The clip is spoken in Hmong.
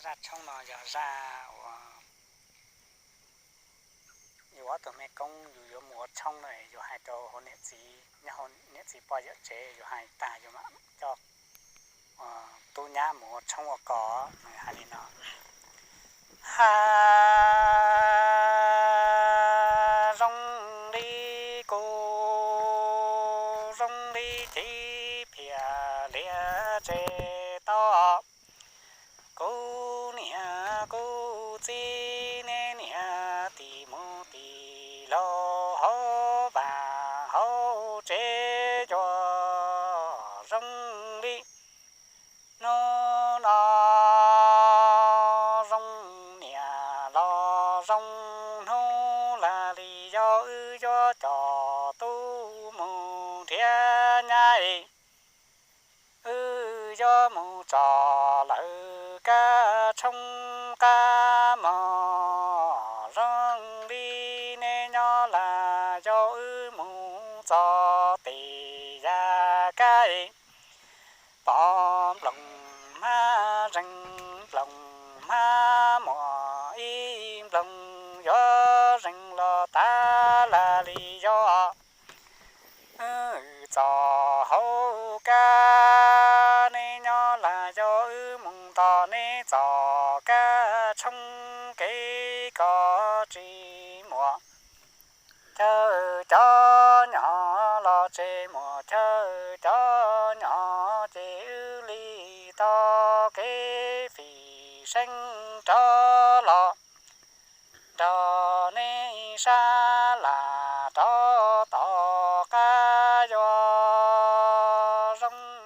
Zaj tshoob no yog zaj uas yus ob tug me koob yus yuav mus ua tshoob na, yus hais rau hauv niam txiv, nyob hauv niam txiv poj yawm tsev, yus hais tag yus mam coj tub nyab mus ua tshoob ua kos. Nws hais li no: Ha, zoo li kuv zoo li chiv phiaj liaj tse toj, kuv niam kuv txiv neb niam tim mus tim los hauv vaj hauv tsev cua zoo li hnub no, zoo niam los zoo hnub lam li yog wb yuav coj tub mus nrhiav nyab es wb yuav mus tso lawv kab tshoob qab mog. Zoo li neb nyob lam yog wb mus txog tes yam kab es pom nplooj hmab zeeg, nplooj hmab muaj ib nplooj yuav zeeg los tas lam li yog wb txog hauv kab. Neb nyob lam yog wb mus nto neb txoj kab tshoob kev koj tsis muaj chaw coj nyob los tsev, muaj chaw coj nyob ces wb li tau kev fim seeb rov los nrog neb sab lam rov tom qab yuav zoo